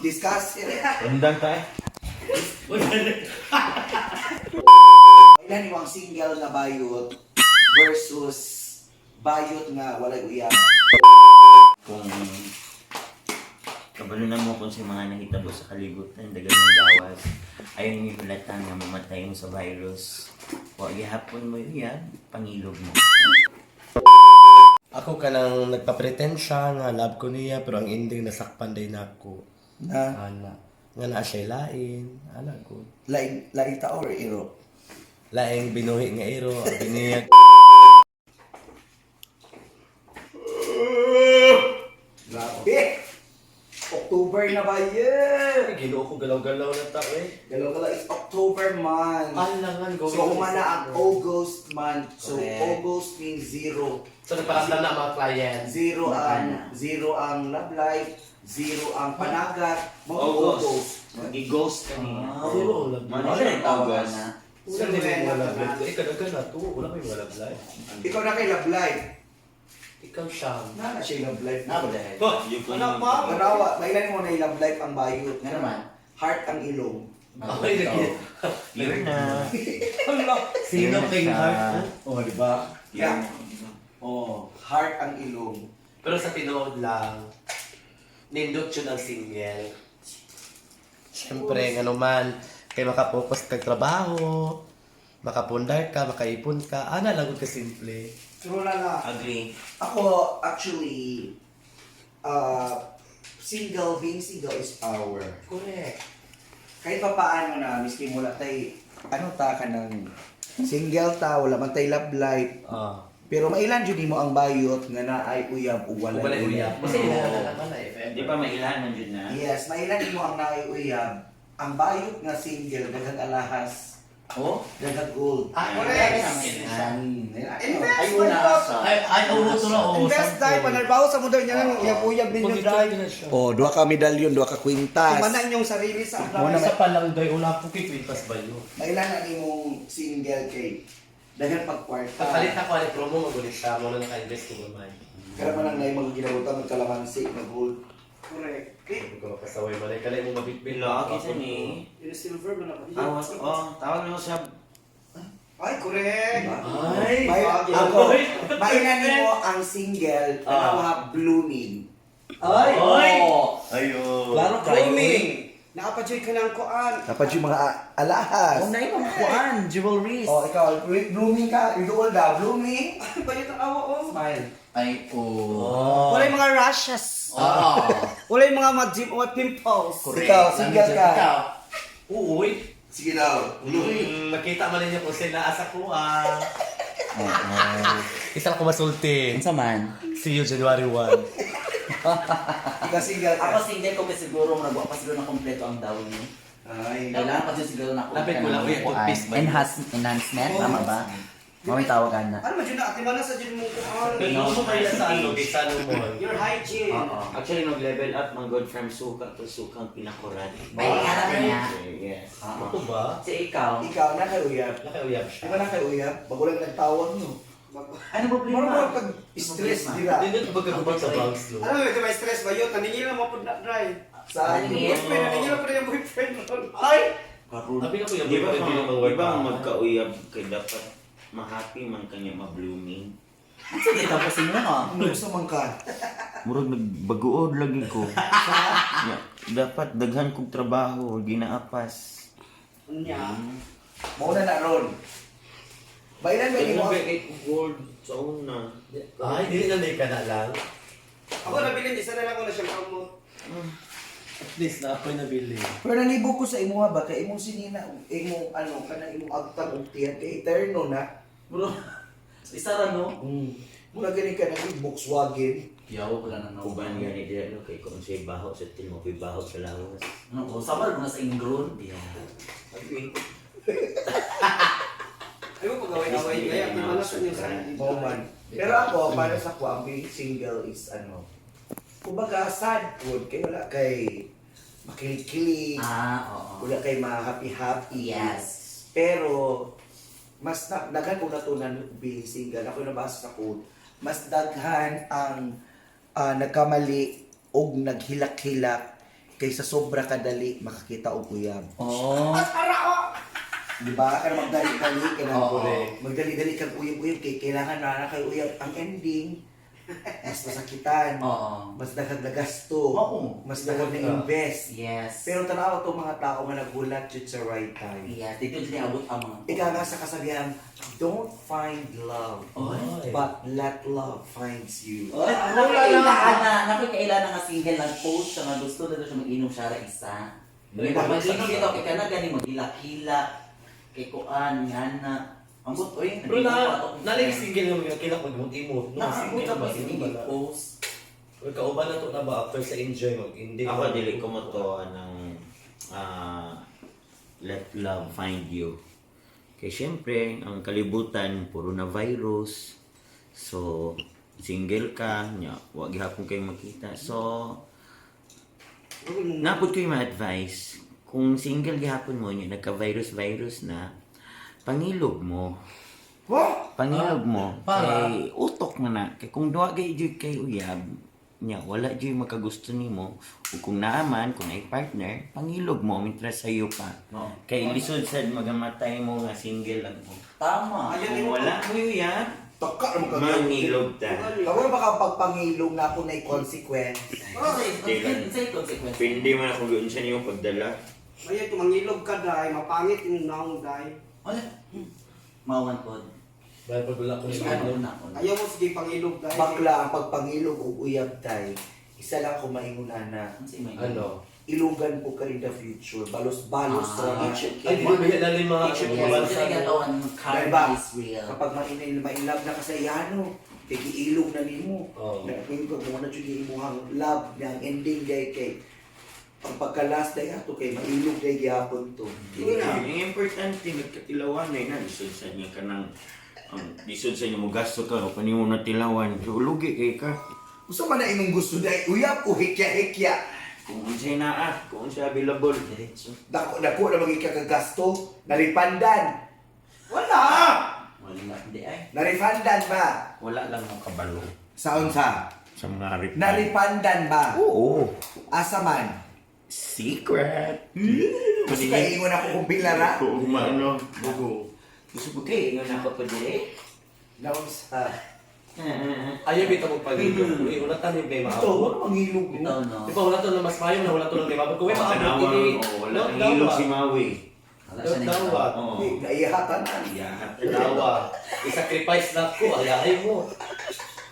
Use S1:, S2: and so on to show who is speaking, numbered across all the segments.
S1: Discuss it.
S2: Undang ta eh.
S1: Ilan yung single nga bayot versus bayot nga walay uyab?
S2: Kung kabalo na mo kung sa mga nahitabo sa kalibutan, dagan mong gawas. Ayaw niyo hulatan nga mamatay mo sa virus. Wa gihapon mo yan, pangilog mo.
S3: Ako ka nang nagpa-pretend siya nga love ko niya pero ang ending nasakpan din ako.
S1: Na
S3: Ana. Nga naa siya lain. Ana ko.
S1: Lain lain tao or iro?
S3: Laing binuhi nga iro, abi niya.
S1: Grabe! October na ba yun?
S3: Ginoo ko, galaw-galaw na ta eh.
S1: Galaw-galaw, it's October month.
S3: Alangan go.
S1: So, humana ang August month. So,
S4: Correct.
S1: August means zero.
S3: So nagparamdam na ang mga clients.
S1: Zero ang love life, zero ang panagat, mga August.
S2: August. Magi-ghost ka niya.
S3: Zero ang love
S2: Mano
S3: life.
S2: siya ng August.
S4: na.
S3: Wala may mga love life. Eh, kadagan na to. Wala may mga love life.
S1: Ikaw na kay love life.
S3: Ikaw siya.
S1: Na na siya love life.
S4: Na ba dahil?
S2: Ano
S1: pa? Manawa, mailan mo na yung love life ang bayot.
S4: Nga naman.
S1: Heart ang ilong.
S3: Ay, lagi.
S2: Yun na.
S3: Sino King Heart?
S1: Oh, di ba? Yeah. Oh, heart ang ilong.
S3: Pero sa tinuod lang, nindot yun ang single. Siyempre, nga naman, kay makapokus kag trabaho, makapundar ka, makaipon ka, ana lang gud ka simple.
S5: True na na.
S2: Agree.
S1: Ako, actually, single, being single is power.
S3: Correct.
S1: Kahit pa paano na, miski mula tay, ano ta ka ng single ta, wala man tay love life.
S3: Ah.
S1: Pero mailan jud nimo ang bayot nga naay uyab ug walay
S3: Wala
S1: uyab.
S3: uyab. Kasi wala na man eh.
S2: Di ba mailan man jud na?
S1: Yes, mailan nimo ang naay uyab. Ang bayot nga single daghang alahas,
S4: Oh?
S1: daghang gold.
S3: Ah,
S5: Correct. Invest,
S4: Ay,
S5: my
S4: una
S5: love.
S4: sa.
S3: Ay, ay, oo, to na, oo.
S5: Invest dahil panarbaho sa mundo niya lang uyab-uyab ninyo dahil.
S1: Oh, duha ka medalyon, duha ka kwintas.
S5: Tumanan yung sarili sa
S3: Muna sa palang doy, wala po kay kwintas ba yun?
S1: Mailan na nimong single kay daghang pagkwarta.
S3: Pagpalit ako, ani promo, magulit siya, muna naka-invest ko naman.
S1: Kaya man ang naay mga ginabutan magkalamansi, mag-gold.
S5: Correct. Okay.
S3: Hindi ko makasaway malay, kalay mo mabitbit.
S2: Bila, kita ni.
S5: Yung silver man ako.
S2: Awas, oh, tawag na sa
S5: Ay, correct.
S3: Ay!
S1: May, ako, mailan nimo ang single tanawa blooming.
S4: Ay!
S3: Ay!
S4: Oh.
S2: Ayo.
S4: Klaro kayo.
S5: Blooming. Nakapajoy ka ng kuan.
S1: Dapat yung mga alahas.
S4: Oh, na yung mga kuan, jewelries.
S1: Oh, ikaw, blooming ka, idool daw, blooming.
S5: Ay, bayot ang awa oh.
S1: Smile.
S4: Ay, oh.
S5: Wala yung mga rashes.
S4: Oh.
S5: Wala yung mga mga pimples.
S4: Correct.
S1: Ikaw, single ka.
S4: Ikaw.
S3: Uy!
S1: Sige daw.
S3: Nakita man ninyo kung sila asa ko ah. Isa lang ko masulti.
S4: Unsa man?
S3: See you January 1.
S1: Ikaw single ka.
S4: Ako single ko kasi siguro murag wa pa siguro na kompleto ang dawin ni.
S1: Ay.
S4: Kailangan pa dyan siguro na
S3: Lapit ko lang, uy, toothpaste ba yun?
S4: Enhancement, tama ba? Mami tawagan na.
S5: Ano ba dyan na? Ate na sa dyan mong kuan.
S3: No, mo kayo sa ano, kay Salomon.
S5: Your hygiene.
S4: Oo.
S2: Actually, nag-level up man good from suka to sukang pinakurat.
S4: Ay, nga natin nga.
S2: Yes.
S4: Oo.
S3: Ito ba?
S4: Si ikaw.
S1: Ikaw, na kay uyab.
S3: Nakauyab
S1: Di
S3: siya.
S1: ba na kay uyab? Bago lang nagtawag no.
S4: Ano problema?
S1: Marunong pag stress dira.
S3: Hindi nyo magkagubat sa bangs, no?
S5: Ano ba, may stress ba yun? Naningil na mo po na dry.
S1: Sa
S4: Naningil?
S5: Boyfriend, naningil na po na yung boyfriend.
S1: Ay!
S2: Karon.
S3: Sabi na ko yung
S2: Di ba
S3: boyfriend, di naman
S2: di ba
S3: work.
S2: magkauyab kay dapat ma-happy man kanya ma-blooming?
S4: Sige, tapos inyo ha.
S1: Ano gusto man ka?
S2: Murag nagbaguod lagi ko. Ya, dapat daghan kog trabaho, ginaapas.
S5: Nya.
S1: Mauna na ron. Bailan ba nimo?
S2: Kay gold sa una.
S3: Ay, dili na ka na lang.
S5: Ako nabilin, isa na lang ko na siyang kamot.
S3: At least na ako'y nabili.
S1: Pero nalibog ko sa imuha ba kay imong sinina imong ano kana imong agtang og tiyan kay eterno na.
S4: Bro, isa ra no?
S1: Mura gani ka nag Volkswagen.
S4: Yaw, wala na no.
S2: Uban gani dira no kay kung say baho sa til mo baho sa lawas.
S4: Ano ko, samar mo na sa ingrown. Yeah.
S2: Agree.
S5: Ay mo pag-away-away kaya ate na sa inyo sarili.
S1: Mao man. Pero ako para sa ko ang being single is ano. Kumbaga sad food kay wala kay makilig-kilig,
S4: Ah, oo.
S1: wala kay ma-happy-happy.
S4: Yes.
S1: Pero mas na, daghan kong natunan being single. Ako nabasa sa quote, mas daghan ang nagkamali og naghilak-hilak Kaysa sobra kadali makakita og uyab.
S4: Oh.
S1: Di ba? Kaya magdali-dali ka na.
S4: Oo.
S1: Magdali-dali kang uyab-uyab kay kailangan na na kay uyab ang ending. Mas masakitan.
S4: Oo.
S1: Mas daghang nagasto.
S4: Oo.
S1: Mas daghang na-invest.
S4: Yes.
S1: Pero tanaw itong mga tao nga naghulat jud sa right time.
S4: Yes, dito dyan abot ang mga.
S1: Ika nga sa kasabihan, "Don't find love,
S4: Oy.
S1: but let love finds you."
S4: Oy, nakakaila na, nakakaila na nga single lang post siya nga gusto na daw siya mag-inom siya ra isa.
S3: Dali,
S4: Mag-inom dito kay kana gani magila-kila kay kuan nga na. Ang but oy,
S3: Pero na, nalig single nga mga kila kung mag-imo. No,
S4: Nakaabot
S3: single
S4: ako
S3: ba?
S4: sa
S3: Imo ba na?
S4: post.
S3: Or kauban na to na ba after sa enjoy mag-ending?
S2: Ako dili ko mo to ng let love find you. Kay syempre, ang kalibutan puro na virus. So, single ka, nya, wa gihapon kay makita. So, napod ko yung ma-advise, kung single gihapon mo, nya, nagka-virus-virus na, pangilog mo.
S1: Huh?
S2: Pangilog mo.
S3: Para?
S2: Kay utok na na. Kay kung duwa kay jud kay uyab, nya wala jud makagusto nimo. Ug kung naaman, kung ay partner, pangilog mo mintras sayo pa.
S4: Oo.
S2: Kay lisod sad magamatay mo nga single lang mo.
S4: Tama.
S2: Kung wala mo uyab,
S1: Taka naman ka.
S2: mangilog ta.
S1: Kamu ba kang pagpangilog na ako na consequence?
S4: Say consequence.
S2: Pindi man ako yun siya niyong pagdala.
S5: Ay, tumangilog ka day, mapangit yung naong day.
S4: Wala. Mawan pod.
S3: Dahil pag wala ko
S4: Ano
S3: ni
S4: na ako.
S5: Ayaw mo sige pangilog day.
S1: Bakla ang pagpangilog og uyab tay. Isa lang ko maingon na
S3: Ano?
S1: Ilugan po ka in the future. Balos-balos
S4: Ah.
S1: ra.
S3: Ay, di ba dali mga
S4: Yes,
S3: mga bansa,
S4: kasi
S3: no?
S4: gatawan
S1: Dahil ba,
S4: karma is real.
S1: kapag ma-in love na ka sa iyano, tigiilog na nimo.
S3: Oo.
S1: Na kung mo na jud imuhang love na ang ending kay kay ang pagkalas day ato kay mailog day gihapon to.
S2: Ang importante, nagkatilawan na na, lisod sa niya ka ng ang lisod sa niya mo gasto ka o kanimo na tilawan. So, lugi kay ka.
S1: Usa man na imong gusto day uyab o hikya-hikya.
S2: Kung unsay naa, kung unsay available, diretso.
S1: Dako dako na maging kagasto, naripandan. Wala.
S4: Wala, hindi ay.
S1: Naripandan ba?
S2: Wala lang mo kabalo
S1: Sa unsa?
S2: sa mga rip.
S1: Naripandan ba?
S2: Oo.
S1: Asa man?
S2: Secret.
S1: Gusto ka ingon ako kung pila ra?
S2: Kung maano. Bugo. Gusto ko kay ingon ako pa dire.
S1: Naunsa?
S3: Ayaw bitaw magpangilog. Uy, wala tayo may
S1: Ito,
S3: maabot.
S1: wala mangilog mo.
S4: Ito no.
S3: Di ba wala to na mas mayo na wala to na may maabot. Kung may maabot,
S2: Tanawa,
S3: hindi.
S2: oo, wala.
S3: No,
S2: Nangilog
S3: dawa.
S2: si Maui.
S4: Wala siya
S3: Dawa.
S4: nagtawa.
S2: Oo.
S1: Uy, naihatan na.
S2: Yeah.
S3: Dawa. I-sacrifice na ko. Ayahay mo.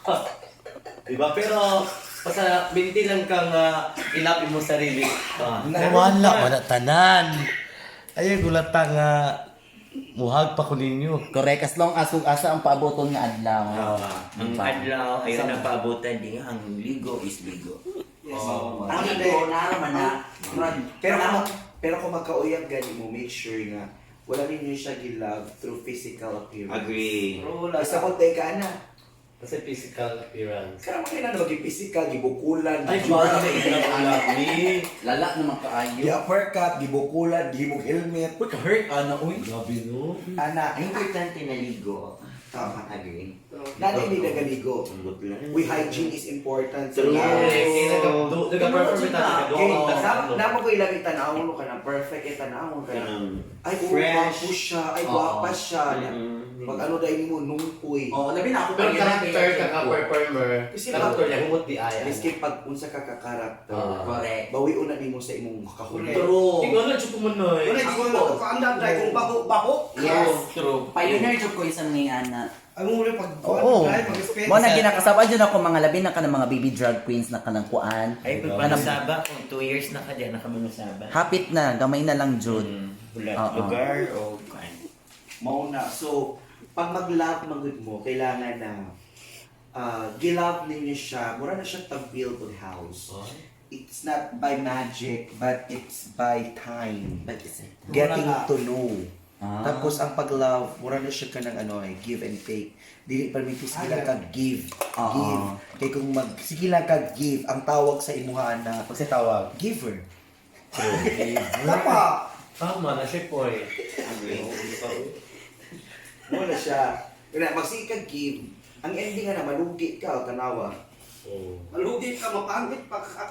S3: Ha. Di ba? Pero, basta maintain lang kang ilapin mo sarili. Ah. Wala, wala tanan. Ay, gulata nga. Muhag pa ko ninyo.
S4: Correct, as long as kung asa ang paaboton nga adlaw.
S2: Ang adlaw ayaw na paabutan di ang ligo is ligo.
S5: Yes.
S4: Ang ligo na naman na.
S1: Pero kung magkauyab gani mo, make sure nga wala ninyo siya gi-love through physical appearance.
S2: Agree.
S1: Isa ko tay ka na.
S3: Kasi physical appearance.
S1: Kaya mo na maging physical, gibukulan,
S3: Ay, parang may ni.
S4: Lala naman kaayo.
S1: gi-uppercut, gibukulan, gihimog helmet.
S4: Uy, ka-hurt ana uy.
S3: Grabe no.
S1: Ana,
S2: Ang importante na ligo.
S1: Tama.
S2: Agree.
S1: Nana hindi nagaligo.
S2: Ambot lang.
S1: We hygiene is important sa
S2: True.
S1: life.
S3: Nagka-perform tayo.
S1: Okay, namo ko ilang itanawon ka na perfect itanawon ka na.
S2: Kanang
S1: Ay, oo,
S2: fresh.
S1: gwapo siya. Ay,
S4: Oo.
S1: gwapa siya.
S2: Mm.
S1: Pag ano dahil mo, nungkoy.
S4: Oh, labi na ako
S3: Pero
S4: pag-
S3: character ka ka performer.
S1: Kasi
S3: Character niya humot di ay.
S1: Miski pag unsa ka ka-character,
S3: Ah.
S4: Correct.
S1: bawion na nimo sa imong kahulog.
S3: True. Ikaw na jud kumanoy.
S5: Wala, di ko na kaandam day kung bako-bako.
S4: Yes.
S3: True.
S4: Pioneer job ko isang ni ana.
S5: Ay mo pag
S4: Oo.
S5: day, pag-respect.
S4: Mo na ginakasaba dyan ako mga labi na ka ng mga baby drag queens na kanang kuan.
S2: Ay, pag kung 2 years na ka dyan, nakamanusaba.
S4: Hapit na, gamay na lang jud.
S2: Wala
S4: Oo.
S2: lugar o kuan.
S1: Mao na. So, pag mag-love magud mo, kailangan na gi-love ninyo siya. Mura na siya tag-build og house. It's not by magic, but it's by time.
S4: But is it?
S1: Getting
S5: Mura na.
S1: to know.
S4: Ah.
S1: Tapos ang pag-love, mura na siya ka ng ano eh, give and take. Dili permiti sige lang ka give,
S4: Oo.
S1: give. Kay kung mag sige lang ka give, ang tawag sa imuha na
S3: Pag sa tawag.
S1: giver.
S5: Tama.
S3: Tama na siya po eh.
S1: Mura na siya. Kaya magsige ka give, ang ending nga na malugi ka o tanawa.
S3: Oh.
S5: Malugi ka, mapangit pa ka.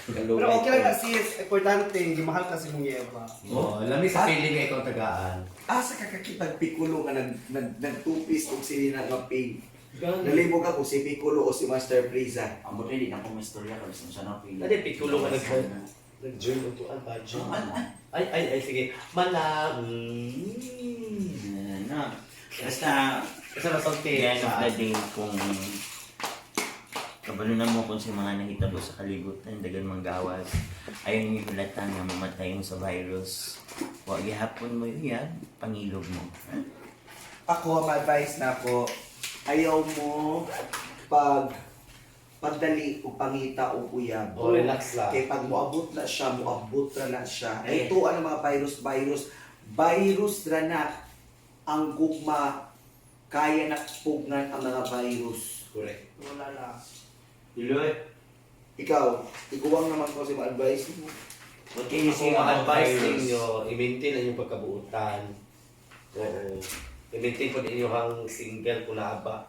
S5: Pero okay lang na sis, importante, mahal kasi mong yeba.
S3: Oh, lami sa feeling nga ikaw ang tagaan.
S1: Asa ka kakitag Piccolo nga nag nag nagtupis og sila nga pig. Nalibog ako si Piccolo o si Master Frieza.
S4: Ang buti di na ko may istorya ka bisan sa na
S3: Nadi Piccolo nga nag-join og tuan pa join. Ay ay ay sige. Mala.
S2: Na. Basta,
S3: Isa na
S2: at the end of the
S3: sulti.
S2: day, kung kabalo na mo kung sa mga nahitabo sa kalibutan, dagan manggawas, ayaw niyo hulatan nga mamatay mo sa virus. Wa gihapon mo yan, pangilog mo. Ha?
S1: Ako, ang advice na ako, ayaw mo pag pagdali o pangita o uyab.
S3: Oh, relax lang.
S1: Kay pag moabot na siya, moabot na na siya. Ay, ito ang mga virus, virus. Virus ra na ang gugma kaya na pugnan ang mga virus.
S3: Correct.
S5: Wala lang.
S2: Iloy.
S1: Ikaw, ikuwang naman ko sa mga advice mo.
S2: What can you
S3: Ako
S2: say
S3: ang
S2: about
S3: advice
S2: virus?
S3: ninyo, i-maintain ang inyong pagkabuutan. Oo. I-maintain po ninyo ang single kung naaba.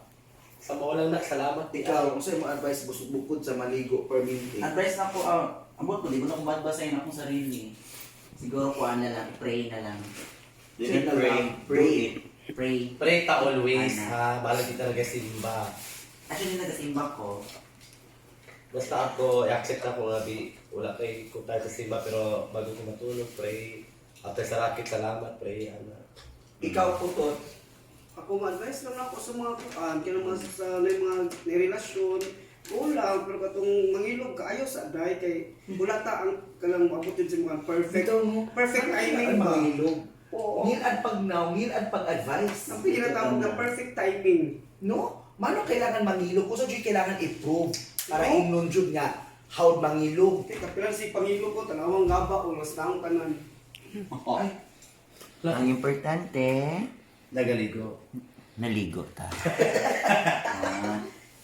S3: Sa mao lang na, salamat di
S1: Ikaw, kung sa mga advice busog bukod sa maligo per minute.
S4: Advice na ko, ambot ko, di ko na kumadbasahin akong sarili. Siguro kuan na lang, pray na lang.
S2: Didn't
S1: Sige
S2: pray.
S1: lang, pray.
S4: Pray.
S3: Pray ta always
S4: Ana.
S3: ha, balag di talaga simba.
S4: Actually, nagasimba ko.
S3: Basta ako, i-accept ako nga bi, wala kay kung tayo sa simba pero bago ko matulog, pray. After sa racket, salamat, pray, ana.
S1: Ikaw, Putot,
S5: Ako ma-advise lang ako sa mga kuan, kaya mga sa na yung mga relasyon, wala, pero katong mangilog ka, ayaw sa day, kay wala ta ang kalang maabot yun sa mga perfect, perfect timing ba?
S1: Mangilog.
S5: Oo.
S1: Ngilan pag now, ngilan pag advice.
S5: Ang pinatawag na perfect timing.
S1: No? Mano kailangan mangilog? Kung sa jud kailangan i-prove para
S5: No.
S1: ingnon jud nga how mangilog.
S5: Kay kapilan si pangilog ko, tanawang gaba o mas taong tanan.
S1: Ay,
S2: Ang importante,
S3: Nagaligo.
S2: naligo ta.
S4: Ah,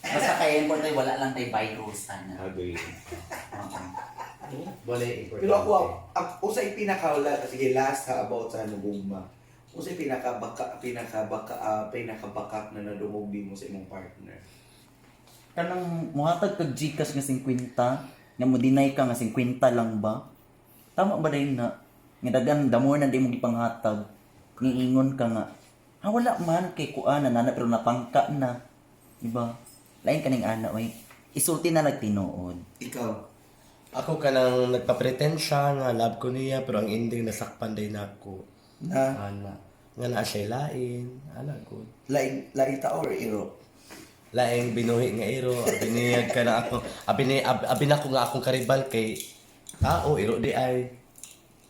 S4: basta kaya importante, wala lang tayo virus, ana.
S3: Agree.
S4: Oo.
S3: Wala yung importante.
S1: pero ako, ang usay pinaka sige last ha about sa ano gugma. Usay pinaka baka pinaka baka pinakabakak na nadungog di mo sa imong partner.
S4: Kanang muhatag kag GCash nga 50, nga mo deny ka nga 50 lang ba? Tama ba dahil na? Nga dagan the more na di mo gipanghatag, niingon ka nga, ha wala man kay kuan na nana pero napangka na. Diba? Lain kaning ana oy. Isulti na lang tinuod.
S1: Ikaw.
S3: Ako ka nang nagpa-pretend siya nga love ko niya pero ang ending nasakpan din ako.
S1: Na
S3: Ana. Nga naa siya lain. Ana good.
S1: lain lain tao or iro.
S3: Laing binuhi nga iro, abiniyag ka na ako. Abini ab, abin ako nga akong karibal kay tao iro di ay.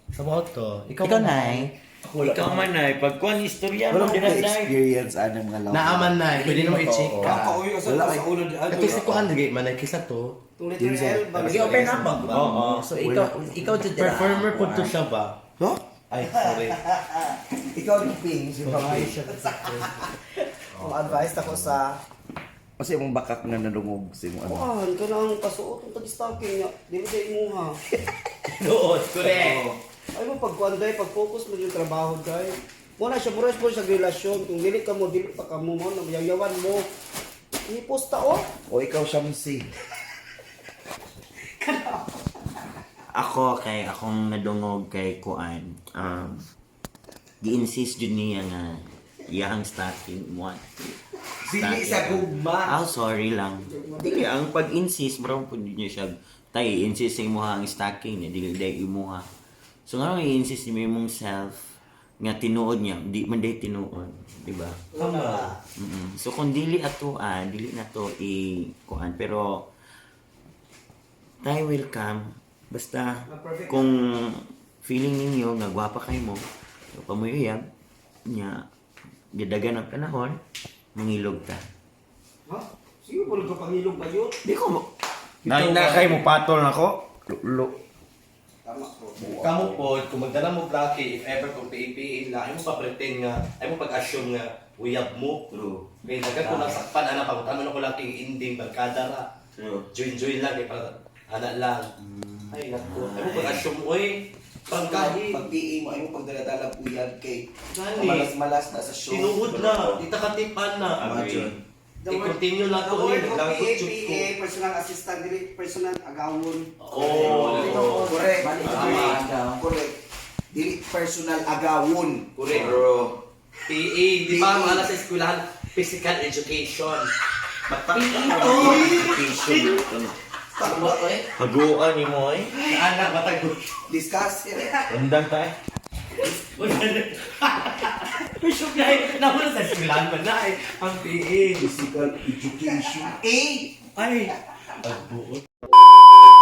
S3: Sa mao to. Ikaw,
S4: Ikaw, Nay.
S1: Wala
S2: Ikaw man ay, pag kuan istorya
S1: Wala
S2: mo,
S1: ko
S2: dinasday.
S1: experience anang mga love.
S3: Naaman na, pwede na mo i-check ka.
S5: Ako, uy, asa
S1: Wala
S5: sa
S1: kay-
S5: una di
S3: Ito si Kuan lagi man ay kisa to.
S5: Itong letter L ba?
S4: Gi-open na ba? Oo. So ikaw ikaw jud dira.
S3: Performer po to siya ba?
S1: Huh?
S3: Ay, sorry.
S1: Ikaw ni Ping, si
S3: Babae
S1: Papi.
S3: siya.
S5: Ang advice ako sa
S1: Kasi imong bakak nga nadungog sa imong ano.
S5: kuan, kanang kasuot ang tag-stocking niya, dili sa imuha.
S3: Nood, correct.
S5: Ay mo pag kuan day, pag focus mo yung trabaho day. Mo na siya mura po sa relasyon, kung dili ka mo dili pa ka mo mo na yayawan mo. I-post ta oh.
S1: O ikaw Shamsi.
S2: Ako kay akong nadungog kay kuan. Gi-insist jud niya nga iyang stocking mo.
S1: Dili sa gugma.
S2: Ah, sorry lang. Dili ang pag-insist bro pud niya siya tay insist sa imuha ang stocking niya dili day imuha. So nga i-insist niya imong self nga tinuod niya, di man day tinuod, di ba?
S3: Tama.
S2: So kung dili ato dili na to i kuan pero time will come basta kung feeling ninyo nga gwapa kay mo pamuyuyab nya gidagan ang panahon mangilog ta.
S5: Ha? Sige mo ka pangilog kayo.
S2: Di ko mo
S6: Na na kay mo patol nako. Lulo.
S5: Tama ko.
S3: Kamu po, kung magdala mo blaki, if ever kung PAPA na, ay mo pa-pretend nga, ay mo pag-assume nga, uyab mo.
S2: True.
S3: Kaya dagan ko lang sakpan, ana, pangutan mo na ko laki ending, barkada ra.
S2: True.
S3: Join-join lang, kay para, ana lang. Ay, naku. Ay mo pag-assume, oy. Pangkahi.
S1: Pag PA mo ay mo pagdala-dala uyab kay
S3: Gani.
S1: malas-malas na sa show.
S3: Tinuod na, di ta katipan na.
S2: Agree.
S5: The word,
S3: I-continue lang
S5: the
S3: ko
S5: word
S3: ni
S5: of
S3: lang
S5: PA,
S3: ko chud ko.
S5: PA, personal assistant, dili personal agawon.
S3: Oh,
S1: Correct.
S4: Balik ka
S1: Agree.
S4: agaw.
S1: Correct. Dili personal agawon.
S3: Correct.
S1: Bro.
S3: PE, di ba mga sa eskwelahan, physical education.
S1: Tama
S3: to eh.
S2: Haguan ni mo eh.
S3: Anak, matag
S1: Discuss it.
S2: Undang ta eh.
S3: Bishop na eh, nauna sa eskwelahan man na eh, ang PE.
S1: Physical education. A.
S3: Ay, ang buot.